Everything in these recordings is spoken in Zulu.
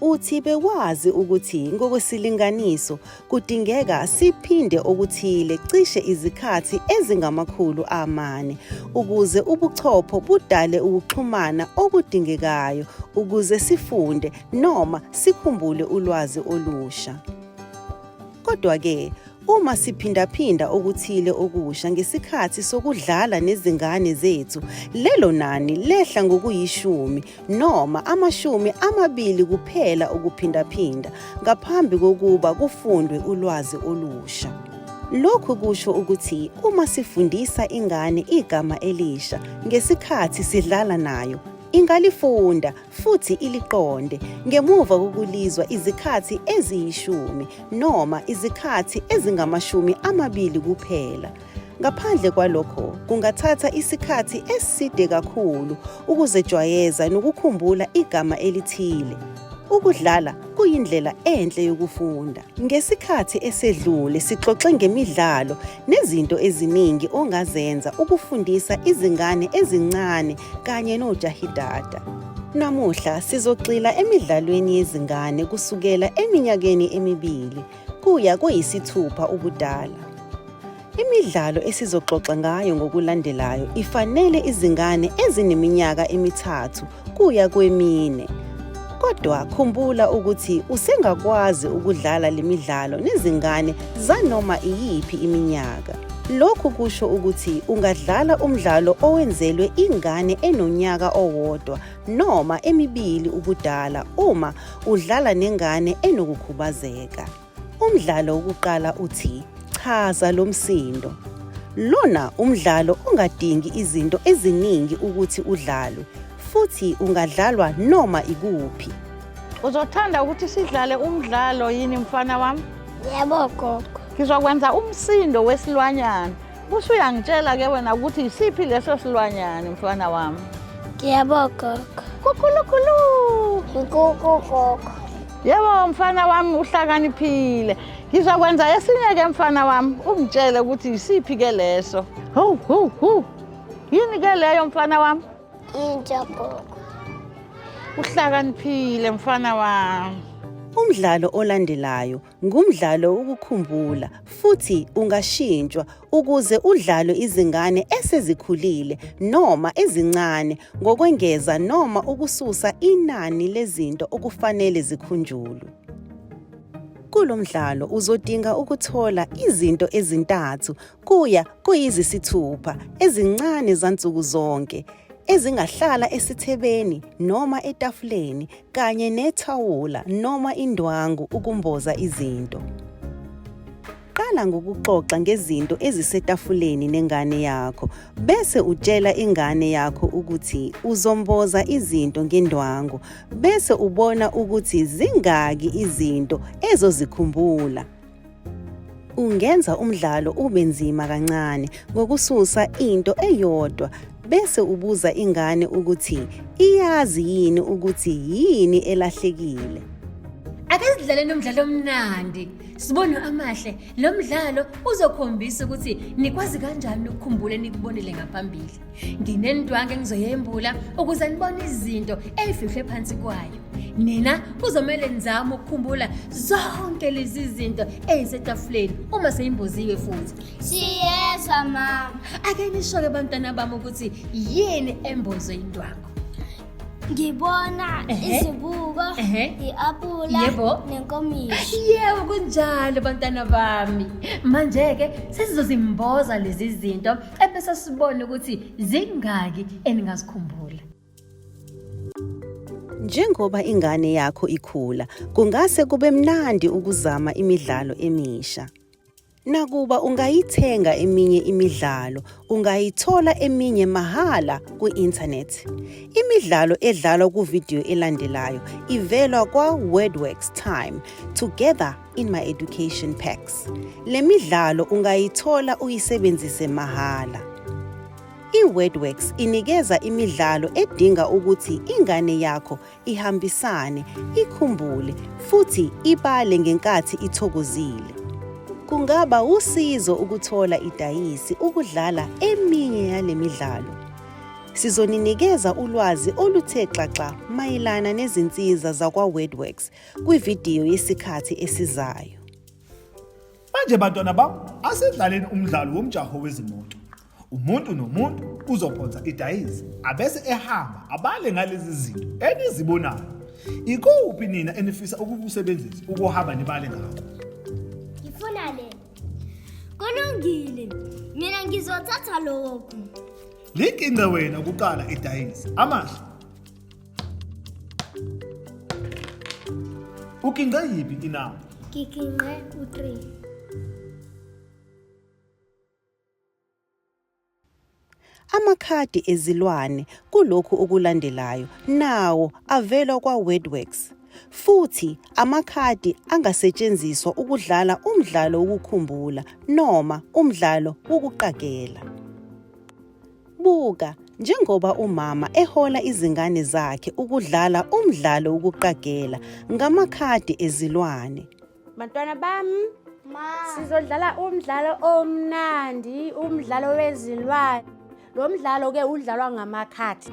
Uthi bewazi ukuthi ngokwesilinganiso kudingeka siphinde okuthile cishe izikhathi ezingama-400 ukuze ubuchopho budale ukuxhumana okudingekayo ukuze sifunde noma sikhumbule ulwazi olusha. Kodwa-ke, uma siphindaphinda okuthile okusha ngesikhathi sokudlala nezingane zethu, lelo nani lehla ngokuyishumi noma 20 kuphela ukuphindaphinda ngaphambi kokuba kufundwe ulwazi olusha. Lokhu kusho ukuthi uma sifundisa ingane igama elisha ngesikhathi sidlala nayo, ingalifunda futhi iliqonde ngemuva kokulizwa izikhathi eziyishumi noma izikhathi ezingama-20 kuphela. Ngaphandle kwalokho, kungathatha isikhathi eside kakhulu ukuzejwayeza nokukhumbula igama elithile. Ukudlala kuyindlela enhle yokufunda. Ngesikhathi esedlule sixoxe ngemidlalo nezinto eziningi ongazenza ukufundisa izingane ezincane kanye nojahidada. Namuhla sizogxila emidlalweni yezingane kusukela eminyakeni emibili kuya kweyisithupha ubudala. Imidlalo esizoxoxa ngayo ngokulandelayo ifanele izingane ezineminyaka emithathu kuya kwemine. Kodwa khumbula ukuthi usengakwazi ukudlala le midlalo nezingane zanoma iyiphi iminyaka. Lokhu kusho ukuthi ungadlala umdlalo owenzelwe ingane enonyaka owodwa noma emibili ubudala uma udlala nengane enokukhubazeka. Umdlalo wokuqala uthi chaza lo msindo. Lona umdlalo ongadingi izinto eziningi ukuthi udlalwe futhi ungadlalwa noma ikuphi. Uzothanda ukuthi sidlale umdlalo yini mfana wami? Yebo gogo. Ngizokwenza umsindo wesilwanyana. Usuyangitshela ke wena ukuthi isiphi leso silwanyana mfana wami? Yebo gogo. Kukhulukhulu. Inkukhu gogo. Yebo mfana wami uhlakaniphile. Ngizokwenza esinye ke mfana wami ungitshele ukuthi isiphi ke leso. Hu hu hu. Yini ke leyo mfana wami? Inja gogo. Uhlakaniphile mfana wami. Umdlalo olandelayo ngumdlalo wokukhumbula futhi ungashintshwa ukuze udlalwe izingane esezikhulile noma ezincane ngokwengeza noma ukususa inani lezinto okufanele zikhunjulwe. Kulo mdlalo uzodinga ukuthola izinto ezintathu kuya kuyizisithupha ezincane zansuku zonke ezingahlala esithebeni noma etafuleni kanye nethawula noma indwangu ukumboza izinto. Qala ngokuxoxa ngezinto ezisetafuleni nengane yakho bese utshela ingane yakho ukuthi uzomboza izinto ngendwangu bese ubona ukuthi zingaki izinto ezozikhumbula. Ungenza umdlalo ube nzima kancane ngokususa into eyodwa bese ubuza ingane ukuthi iyazi yini ukuthi yini elahlekile. Ake sidlaleni umdlalo omnandi. Sibone amahle, lo mdlalo uzokhombisa ukuthi nikwazi kanjani ukukhumbula enikubonile ngaphambili. Nginendwangu engizoyembula ukuze nibone izinto ezifihlwe phansi kwayo. Nina kuzomele nizame ukukhumbula zonke lezi zinto ezisetafuleni uma seyimboziwe futhi. Siyezwa mama. Ake nisho-ke bantwana bami ukuthi yini embozwe indwangu. Ngibona izibuko, i-apula nenkomishi. Yebo kunjalo bantwana bami. Manje-ke sesizozimboza lezi zinto ebese sibone ukuthi zingaki eningazikhumbula. Njengoba ingane yakho ikhula, kungase kube mnandi ukuzama imidlalo emisha. Nakuba ungayithenga eminye imidlalo, ungayithola eminye mahhala kwi-inthanethi. Imidlalo edlalwa kuvidiyo elandelayo ivela kwa-WordWorks Time Together in My Education Packs. Le midlalo ungayithola uyisebenzise mahhala. I-WordWorks inikeza imidlalo edinga ukuthi ingane yakho ihambisane, ikhumbule futhi ibale ngenkathi ithokozile. Kungaba usizo ukuthola idayisi ukudlala eminye yale midlalo. Sizoninikeza ulwazi oluthe xaxa mayelana nezinsiza zakwa-WordWorks kwividiyo yesikhathi esizayo. Manje bantwana bam, asidlaleni umdlalo womjaho wezimoto. Umuntu nomuntu uzophonsa idayisi abese ehamba abale ngalezi zinto enizibonayo. Ikuphi nina enifisa ukukusebenzisa ukuhamba nibale ngakho? Ngifuna le. Kulungile. Mina ngizothatha lokhu. Liginqe wena kuqala idayisi. Amahle. Uginqe yiphi inamba? Ngiginqe u-3. Amakhadi ezilwane kulokhu okulandelayo nawo avela kwa-WordWorks futhi amakhadi angasetshenziswa ukudlala umdlalo wokukhumbula noma umdlalo wokuqagela. Buka njengoba umama ehola izingane zakhe ukudlala umdlalo wokuqagela ngamakhadi ezilwane. Bantwana bami, Ma. sizodlala umdlalo omnandi, umdlalo wezilwane. Lo mdlalo ke udlalwa ngamakhadi.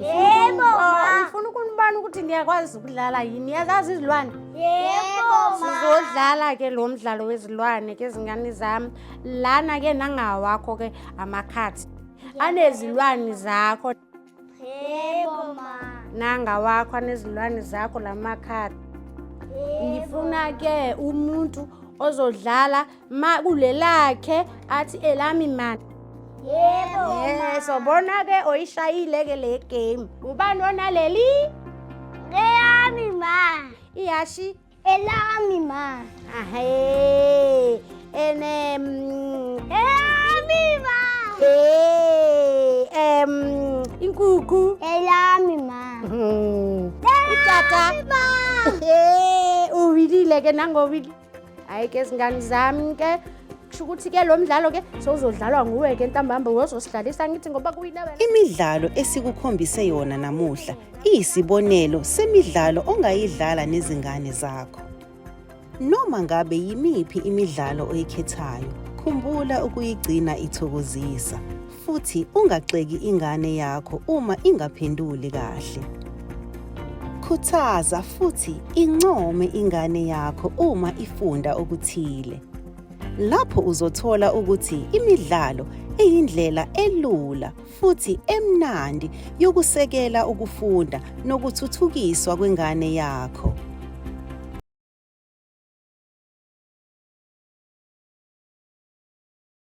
Yebo, ma. Ngifuna ukunibona ukuthi niyakwazi ukudlala yini. Niyazazi izilwane? Yebo, ma. Sizodlala ke lo mdlalo wezilwane ke zingane zami. Lana ke nangawakho ke amakhadi. Anezilwane zakho. Yebo, ma. Nangawakho anezilwane zakho lamakhadi. Ngifuna ke umuntu ozodlala ma kulelakhe athi elami mani. Yebo, ma. Eh, sobona ke oyishayile ke le game. Ubani onaleli? Elami, ma. Iyashi. Elami, ma. Ahe. Ene Elami, ma. eh inkukhu. Elami, ma. Utata. Ma. Eh, uwilile ke nangowili. Hayi ke zingane zami ke kusho ukuthi ke lo mdlalo ke sowuzodlalwa nguwe ke ntambamba uyozosidlalisa ngithi ngoba kuwina wena. Imidlalo esikukhombise yona namuhla iyisibonelo semidlalo ongayidlala nezingane zakho. Noma ngabe yimiphi imidlalo oyikhethayo, khumbula ukuyigcina ithokozisa futhi ungaxeki ingane yakho uma ingaphenduli kahle. Khuthaza futhi income ingane yakho uma ifunda okuthile. Lapho uzothola ukuthi imidlalo iyindlela elula futhi emnandi yokusekela ukufunda nokuthuthukiswa kwengane yakho.